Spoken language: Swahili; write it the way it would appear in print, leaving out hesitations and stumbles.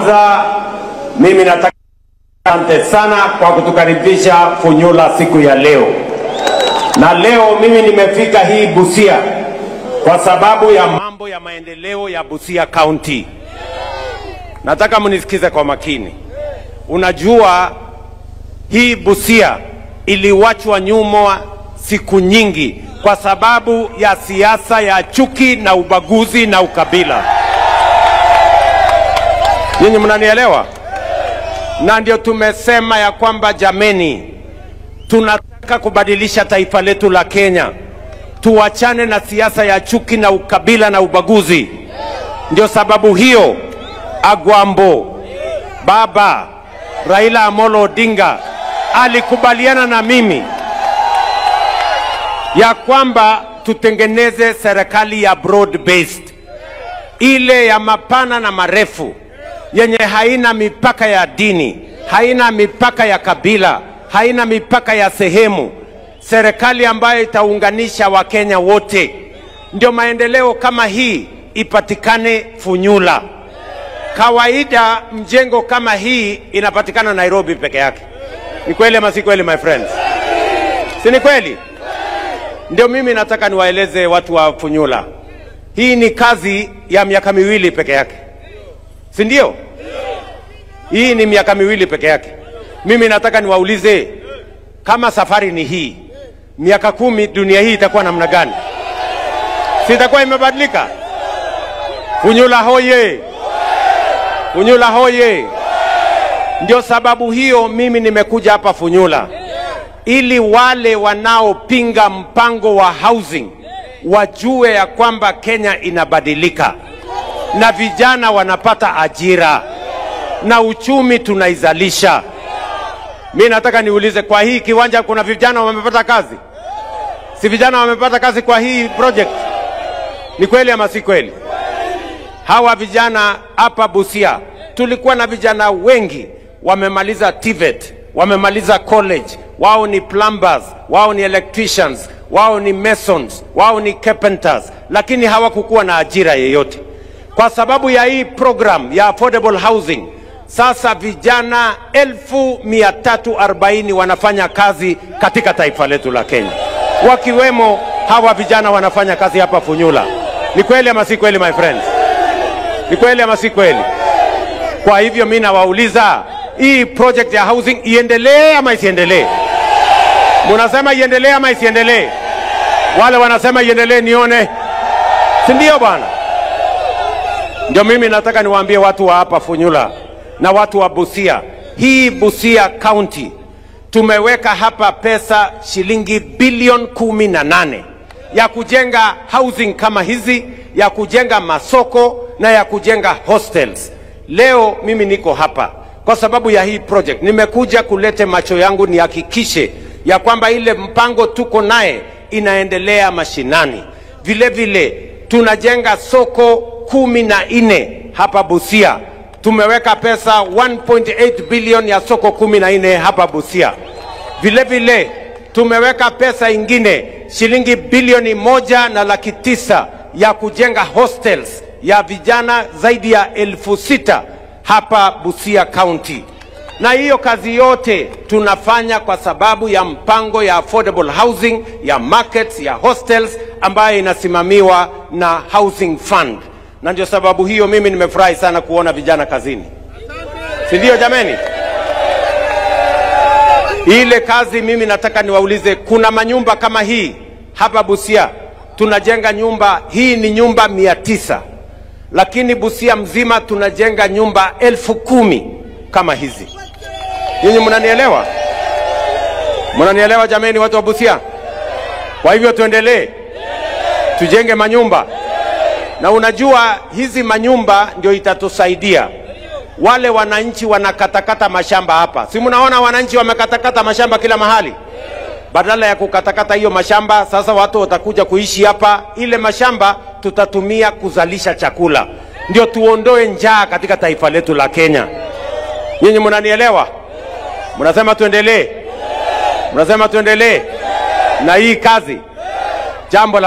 Kwanza mimi nataka asante sana kwa kutukaribisha Funyula siku ya leo. Na leo mimi nimefika hii Busia kwa sababu ya mambo ya maendeleo ya Busia County. Nataka mnisikize kwa makini. Unajua hii Busia iliwachwa nyuma siku nyingi kwa sababu ya siasa ya chuki na ubaguzi na ukabila. Nyinyi mnanielewa? Na ndio tumesema ya kwamba jameni, tunataka kubadilisha taifa letu la Kenya. Tuachane na siasa ya chuki na ukabila na ubaguzi. Ndio sababu hiyo Agwambo, Baba Raila Amolo Odinga alikubaliana na mimi ya kwamba tutengeneze serikali ya broad based, ile ya mapana na marefu, yenye haina mipaka ya dini, haina mipaka ya kabila, haina mipaka ya sehemu, serikali ambayo itaunganisha Wakenya wote. Ndio maendeleo kama hii ipatikane Funyula. Kawaida mjengo kama hii inapatikana Nairobi peke yake. Ni kweli ama si kweli, my friends? Si ni kweli? Ndio mimi nataka niwaeleze watu wa Funyula, hii ni kazi ya miaka miwili peke yake. Si ndio? Hii ni miaka miwili peke yake. Mimi nataka niwaulize, kama safari ni hii, miaka 10 dunia hii itakuwa namna gani? Si itakuwa imebadilika? Funyula hoye! Funyula hoye! Ndio sababu hiyo mimi nimekuja hapa Funyula, ili wale wanaopinga mpango wa housing wajue ya kwamba Kenya inabadilika na vijana wanapata ajira na uchumi tunaizalisha. Mimi nataka niulize, kwa hii kiwanja kuna vijana wamepata kazi? Si vijana wamepata kazi kwa hii project? Ni kweli ama si kweli? Hawa vijana hapa Busia, tulikuwa na vijana wengi wamemaliza TVET, wamemaliza college, wao ni plumbers, wao ni electricians, wao ni masons, wao ni carpenters, lakini hawakukuwa na ajira yeyote. Kwa sababu ya hii program ya affordable housing, sasa vijana 340,000 wanafanya kazi katika taifa letu la Kenya, wakiwemo hawa vijana wanafanya kazi hapa Funyula. Ni kweli ama si kweli, my friends? Ni kweli ama si kweli? Kwa hivyo mimi nawauliza, hii project ya housing iendelee ama isiendelee? Mnasema iendelee ama isiendelee? Wale wanasema iendelee nione. Si ndio bwana? Ndio mimi nataka niwaambie watu wa hapa Funyula na watu wa Busia, hii Busia County tumeweka hapa pesa shilingi bilioni 18 ya kujenga housing kama hizi, ya kujenga masoko na ya kujenga hostels. Leo mimi niko hapa kwa sababu ya hii project. Nimekuja kulete macho yangu nihakikishe ya kwamba ile mpango tuko naye inaendelea mashinani. Vile vile tunajenga soko 14 hapa Busia. Tumeweka pesa 1.8 bilioni ya soko 14 hapa Busia. Vile vile tumeweka pesa ingine shilingi bilioni 1.9 ya kujenga hostels ya vijana zaidi ya 6,000 hapa Busia County. Na hiyo kazi yote tunafanya kwa sababu ya mpango ya affordable housing, ya markets, ya hostels ambayo inasimamiwa na Housing Fund. Na ndio sababu hiyo mimi nimefurahi sana kuona vijana kazini. Si ndio jameni? Ile kazi mimi nataka niwaulize, kuna manyumba kama hii hapa Busia? Tunajenga nyumba, hii ni nyumba 900. Lakini Busia mzima tunajenga nyumba 10,000 kama hizi. Nyinyi mnanielewa? Mnanielewa jameni watu wa Busia? Kwa hivyo tuendelee. Tujenge manyumba. Na unajua hizi manyumba ndio itatusaidia. Wale wananchi wanakatakata mashamba hapa. Si mnaona wananchi wamekatakata mashamba kila mahali? Badala ya kukatakata hiyo mashamba, sasa watu watakuja kuishi hapa. Ile mashamba tutatumia kuzalisha chakula. Ndio tuondoe njaa katika taifa letu la Kenya. Nyinyi mnanielewa? Mnasema tuendelee? Mnasema tuendelee na hii kazi? Jambo la